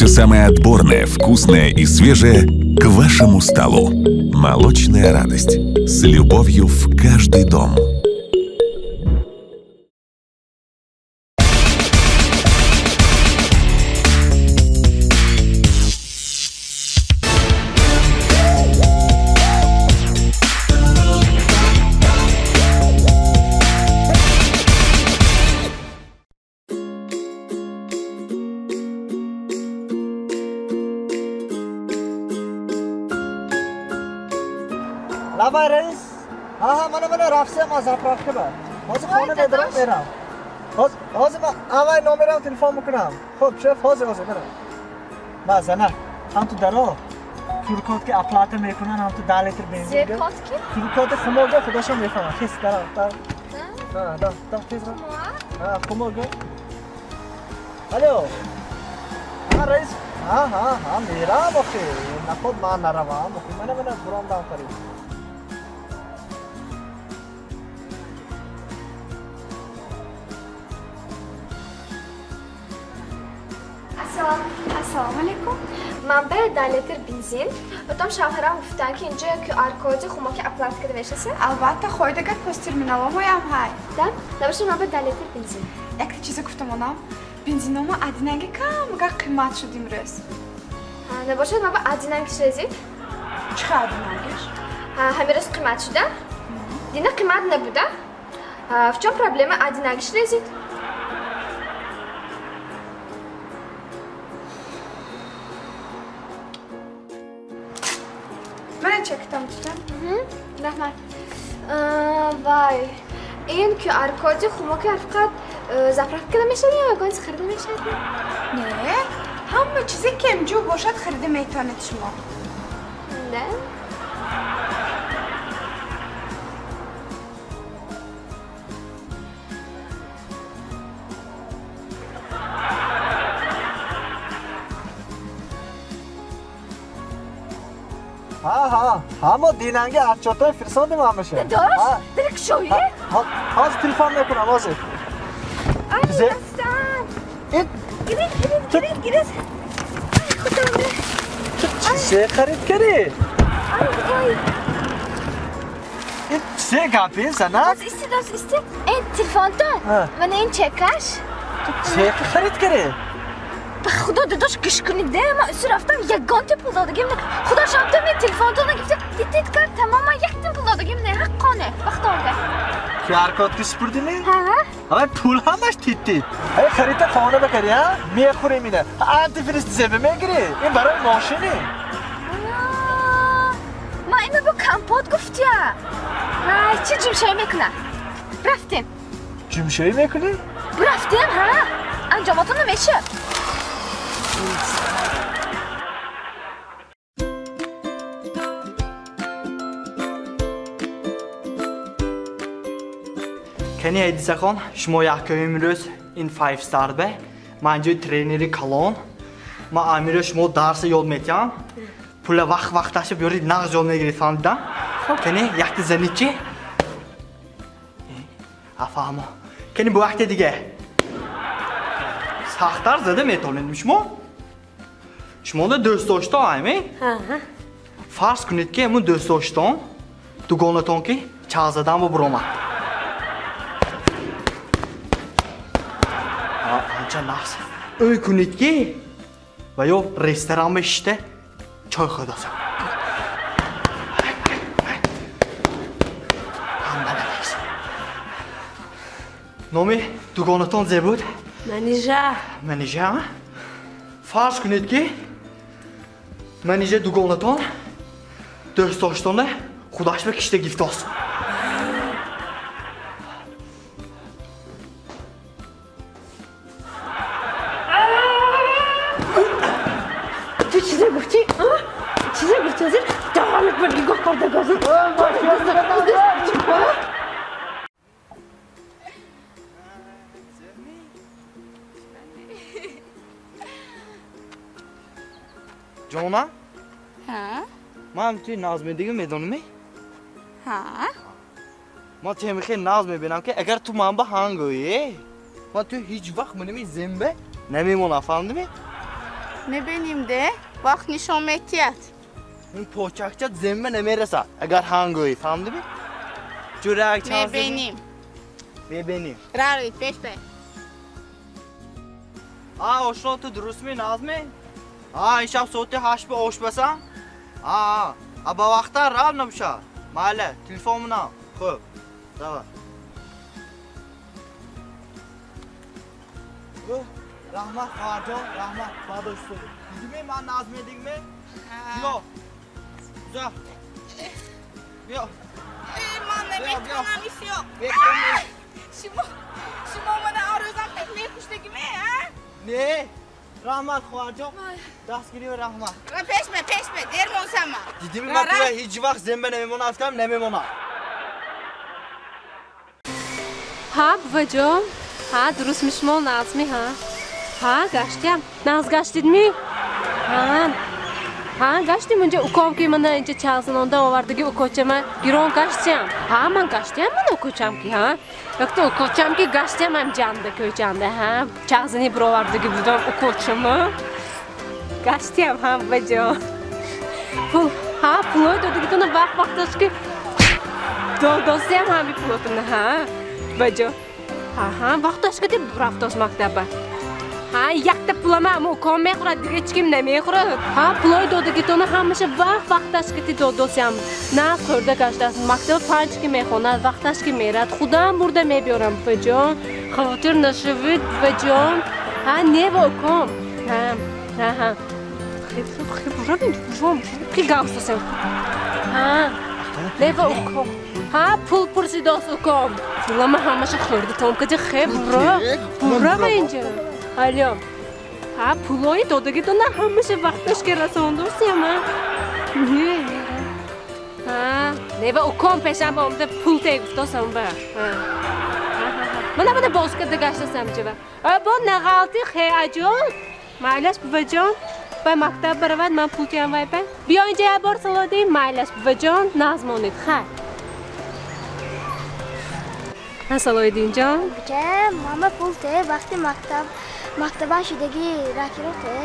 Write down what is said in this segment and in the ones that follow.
Все самое отборное, вкусное и свежее к вашему столу. Молочная радость. С любовью в каждый дом. Лабай раис. Ага, мана рафсем аз заправка ба. Ҳозир хона медарам мерам. Ҳозир ман аввал номерам телефон мекунам. Хуб, шеф, ҳозир мерам. Ма зана, ҳам ту даро кюр-код ки оплата мекунан, ҳам ту 10 литр бензин. Зер-код ки? Кюр-код хумога худашон мефаҳманд. Хес дарам, дар. Да, да, да, тез ра. Ҳа, хумога. Алло. Ҳа, раис. Ҳа, ҳа, ҳа, мерам охи. Наход ман наравам охи. Мана буромдам қариб. Ассалому алейкум. Ман ба 10 литр бензин. Потом шавҳарам гуфтанд ки инҷо QR-коди хумоки оплата карда мешаса. Албатта, хойдагар посттерминалҳоям ҳай. Да? Набошад ман ба 10 литр бензин. Якта чиза гуфтам онам. Бензинома адинанги камагар қимат шуд имрӯз. Набошад ман ба адинанги шезид. Чӣ хел адинангиш? Ҳамин рӯз қимат шуда? Дина қимат набуда? В чём проблема адинанги шезид? Чектам тутам. Раҳмат. Вай, ин QR-коди хумоки фақат заправка карда мешавад ё ягон чиз харида мешавад? Не, ҳама чизе кемҷӯ бошад харида метавонед шумо. Да? Ҳа, ҳа, мо динанги отчётҳои фирсондем ҳамаша. Додаш, дили кушоӣ? Ҳозир телефон мекунам, ҳозир. Ай, дастам. Гирид, гирид, гирид, гирид. Ай, худо. Чизе харид кардӣ? Ай, ой. Ин чизе гапи, занак? Доз исти, доз исти. Ин телефонтон. Мана ин чекаш. Ту чизе харид кардӣ? Ба худо додаш гӯш кунед, ман усу рафтам ягонта пул додагим не. Худо шабта мен телефонтона гифта тит кард тамоман яктин пул додагим не, ҳаққоне вақтонда. QR-код ки супурдими? Ҳа. Ҳамаи пул ҳамаш тит-тит. Ҳай харида хона бакари, ҳа? Мехӯрем ина. Антифриз зеба мегирӣ. Ин барои мошини. Ман ина бо компот гуфтия. Ҳай, чӣ ҷумшоӣ мекуна? Рафтем. Ҷумшоӣ мекунӣ? Рафтем, ҳа. Анҷомотон намешавад. Кани Ҳадисахон, шумо якумин рӯз ин 5 star бе. Ман инҷои тренери калон. Ман амиро шумо дарса ёд метиҳам. Пула вақт вақташа биёред нағз ёд мегиред, фаҳмидам? Кани якта зани чи? Афаҳмо. Кани бу вақте дига. Сахттар зада метавонед шумо? Шумода дӯстдоштон айме? Фарз кунед ки ҳамун дӯстдоштон дугонатон ки чағ задан бо буромад. Анча нағз. Ӯй кунед ки ва ё ресторан бешишта чой хӯрдасам. Номи дугонатон зе буд? Манижа. Манижа? Фарз кунед ки Манижа дугонатон дӯстдоштона худаш ба кишта гифтост. Ту чизе гуфтӣ? Чизе гуфтӣ? Ҳозир даҳонат ба нигоҳ карда газм. Ҷона? Ҳа? Ман туи нағз медигӣ медонӣ? Ҳа? Ман туи хеле нағз мебинам ки агар ту ман ба ҳан гӯӣ, ман ту ҳеҷ вақт манами зимба намемонам, фаҳмидӣ? Мебинем де, вақт нишон метиҳад. Ин почакча земба намерасад, агар ҳангоӣ, фаҳмидӣ? Ҷурак чанд? Мебинем. Мебинем. Равед, пеш бе. А, ошно ту дурустми, назми? А, ин шаб соати 8 ба ош басам? А, а ба вақта рав набошад. Майла, телефон менам. Хуб, давай. Раҳмат, хоҳарҷон, раҳмат. Бадош шуд. Дидӣ ман назм медигме? Биё. Буза. Биё. Ман наметавонам исё. Шумо мана орӯзам пеш мекуштагиме, а? Не. Раҳмат, хоҳарҷон. Дастгирӣ ва раҳмат. Пеш ме, пеш ме, дер монсам ман. Дидӣ ман туро ҳеҷ вақт земба намемонам, гуфтам намемонам. Ҳа, буваҷон. Ҳа, дуруст мишмо назми, ҳа. Ҳа, гаштиям. Наз гаштидми? Ҳа. Ҳа, гаштим унҷа уком ки мана инҷа чалзанонда овардаги укочама гирон гаштиям. Ҳа, ман гаштиям мана укочам ки, ҳа. Якта укочам ки гаштиям ҳам ҷанда кӯчанда, ҳа. Чалзани бировардаги будам укочама. Гаштиям ҳам баҷон. Пул, ҳа, пулой додагитона вақт вақташ ки додосиям ҳами пулотона, ҳа. Баҷон. Ҳа, ҳа, вақташ ки рафтос мактаба. Ҳа, якта пулама ам уком мехӯрад, дига ҳеҷ ким намехӯрад. Ҳа, пулои додагитона ҳамаша вақт вақташ ки ти додосиям. Наз хӯрда гаштааст. Мактаба 5 ки мехонад, вақташ ки мерад. Худам бурда мебиёрам, буваҷон. Хавотир нашавед, буваҷон. Ҳа, не ва уком. Ҳа, ҳа, ҳа. Хеб, хеб, равин, ки гавсасем. Ҳа, не ва уком. Ҳа, пул пурсидос уком. Пулама ҳамаша хӯрда том кади хеб, бура. Бура ва инҷа. Алло. Ҳа, пулои додагитона ҳамаша вақташ ки расондосиям, ҳа. Не, ҳа, не ва уком пешам омада пул те гуфтосам ба. Ҳа. Мана мана боз карда гаштасам ҷава. А бо нағалти хе аҷон. Майлаш буваҷон. Ба мактаб баравад, ман пул тиям вай ба. Биё инҷа як бор салодӣ, майлаш буваҷон, назмонед, хай. Ҳа, Салоиддинҷон. Бача, мама пул те вақти мактаб мактабан шудагӣ ракиро те.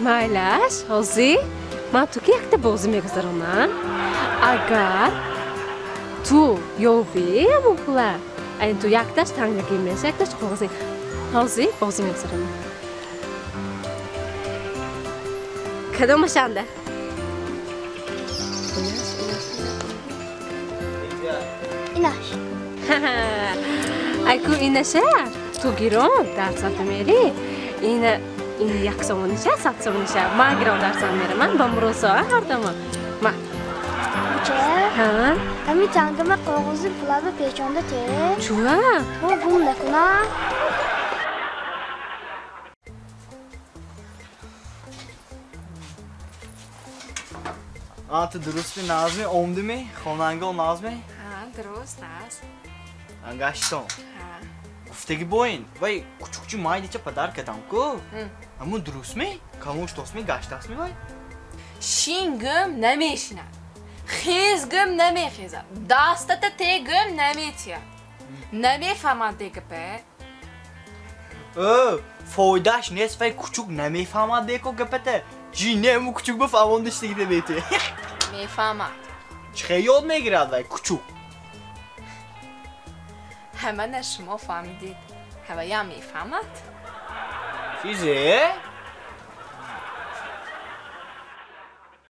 Майлаш, ҳозир ман ту ки якта бозӣ мегузаронам. Агар ту ёвӣ ҳамон пула, айн ту якташ тангагӣ меша, якташ коғазӣ. Ҳозир бозӣ мегузаронам. Кадомашанда? Инаш. Айку инаша ту гирон дарсат мери. Ина ин як сомониша, 100 сомониша. Ман гирон дарсам мерам, ман ба муросо ҳардама. Ма. Бача? Ҳа? Ҳами тангама коғази пулаба печонда те. Чуа? Бо гум накунам. А, ту дурустми, назми, омдими? Хонанго назми? Ҳа, дуруст, наз. Гаштон. Гуфтаги боин, вай кучукчи майдича падар кардам ку. Ҳамун дурустми? Калон шудосми, гаштастми вай? Шин гӯм намешинад, хез гӯм намехезад, дастата те гӯм наметиҳад. Намефаҳмад де гапе. Ө, фоидааш нест, вай кучук намефаҳмад деко гапата. Ҷи не, ҳамун кучук ба фаҳмондаш дига метиҳ. Мефаҳмад. Чӣ хел ёд мегирад вай кучук? Ҳама на шумо фаҳмидед, ҳаваям мефаҳмад. Чизе?